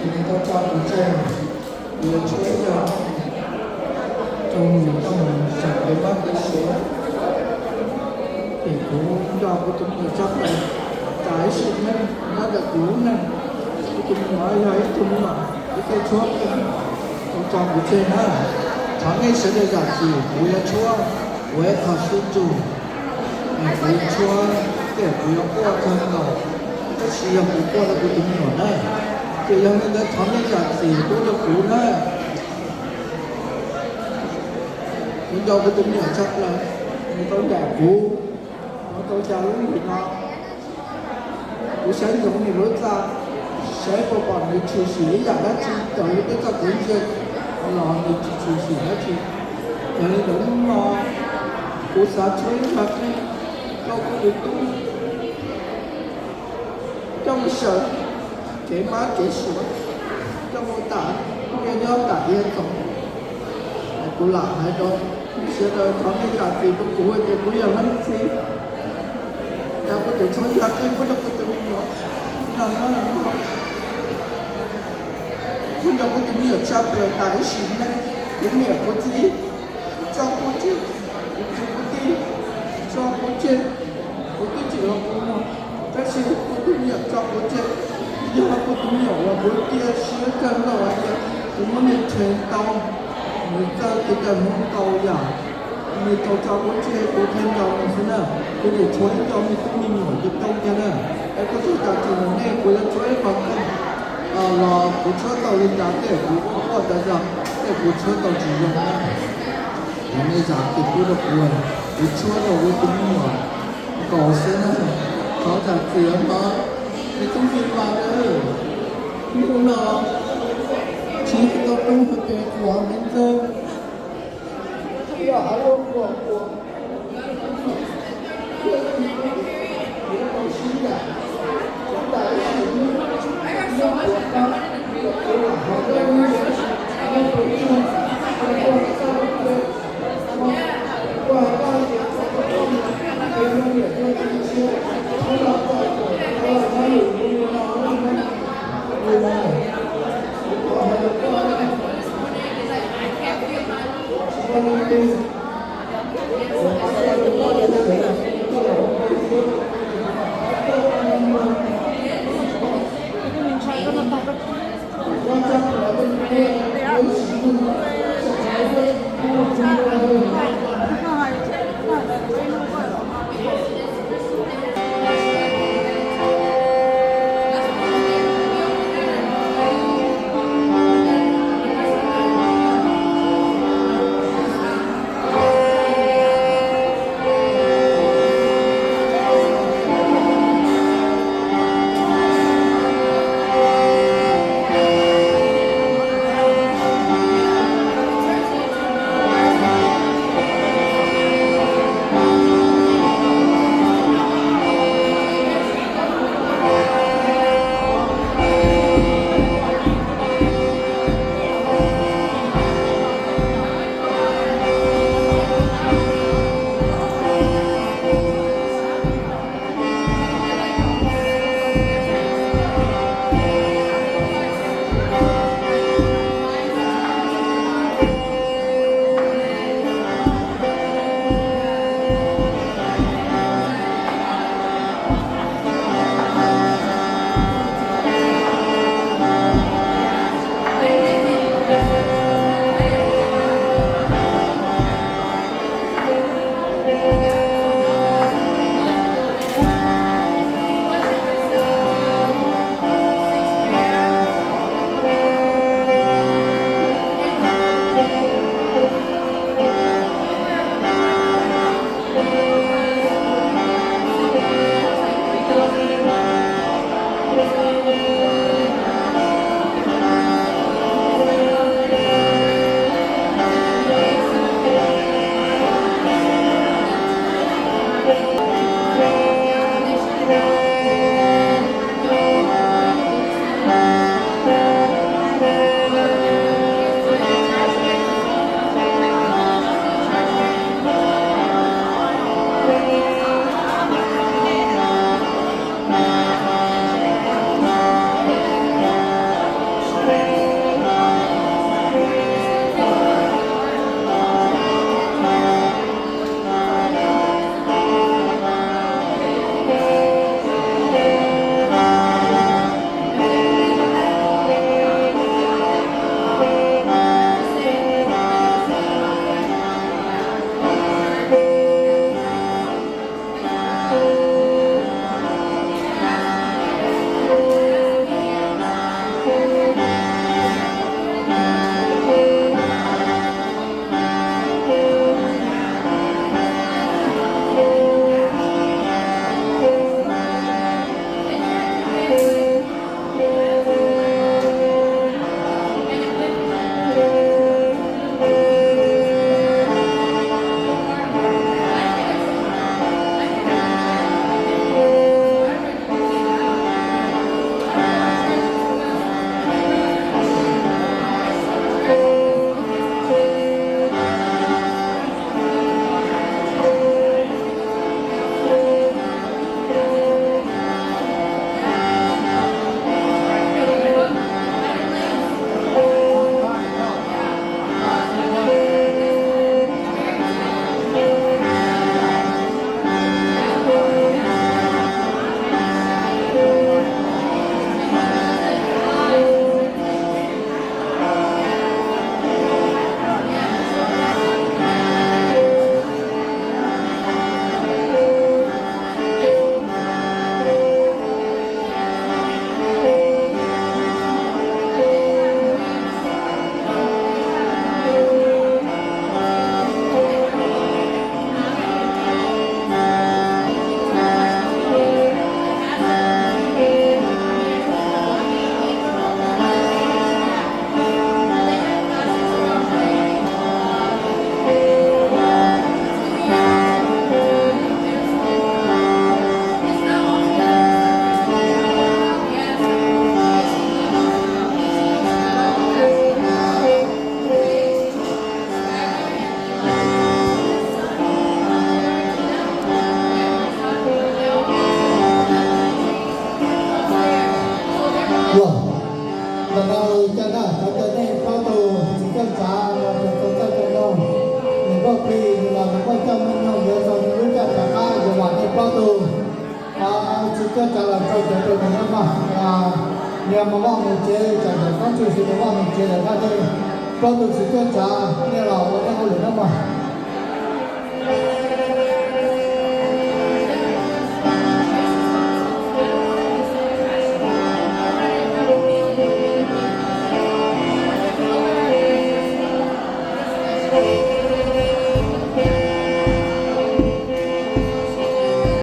Nws tau tso kuv tseg, kuv yuav tshuab ib zag rau nws tau mus txog kev mab kev suav. Ces kuv nco kuv tus me nyuam tshaj plaws, tas ib sim neej nyob ntawm kuv lub neej. Kuv tus me nyuam yog ib tug me nyuam kuv thiaj tshuab, tau tso kuv tseg na. Thov nej sawv daws zam txim, kuv yuav tshuab, kuv ib qho xub ntsug, kuv yuav tshuab, tej kuv yuav quaj kawg nkaus, tab sis yog kuv quaj rau kuv tus me nyuam na. Ces yog li ntawd thov nej zam txim pub rau kuv na. Kuv nco kuv tus me nyuam tshaj plaws, nws tau ncaim kuv, nws tau cas lub hlis no. Kuv saib ntsoov nws lub txaj, saib puas pom nws tshwm sim ib yam dab tsi raws li peb txoj kev ntseeg los nws tsis tshwm sim dab tsi. Yog li ntawd hnub no kuv xav tshuab ib zag qeej rau kuv tus tub coj mus sawv kev mab kev suav, coj mus tam nyiaj nyob tam iav txoos. Kuv lam hais rau sawv daws thov nej zam txim rau kuv tias kuv yog leej txiv, cas kuv tseem tshuab ib zag qeej pub rau kuv tus me nyuam no. Kuv nco kuv tus me nyuam tshaj plaws tas ib sim neej, kuv niam kuv txiv tso kuv tseg, kuv kwv kuv tij tso kuv tseg, kuv twb tsis los kuv no, tab sis kuv tus me nyuam tso kuv tseg. Yog kuv tus me nyuam uas kuv cia siab kawg nkaus hais tias kuv muab nws tseg tau, nws txawj kev cai hmoob ntau yam, nws tau tso kuv tseg kuv thiaj nco nws xwb na. Kuv tseem tshuav ib co me tub me nyuam coob coob thiab na. Es kuv tsuas tam sim no nej kuv yuav tshuab ib qho qeej los kuv tshuab tau li cas tej kuv quaj tas zog, tej kuv tshuab tau tsis zoo na. Thov nej zam txim pub rau kuv, kuv tshuab rau kuv tus me nyuam nkaus xwb na. Thov zam txim os mog, me tub me nyuam, hnub no tsis tau roob hauv pes quas me ntxawg, tsis yog hav luaj quas quas. Ua, ntawm no cov naj cov coj nej plaub tug txiv coj tsav los txog txog txoj cai no, nws muaj plig nws los nws muaj coj muaj nyoog yuav txog lub caj tsav qab yuav vam nej plaub tug. Txiv coj tsav los txog cov rau nws no mas, niag mas vaj mus tsev, tsam cov koob tswv xwb nws vaj mus tsev lawm na, nej plaub tug txiv coj tsav nej los ua nej hauj lwm no mas.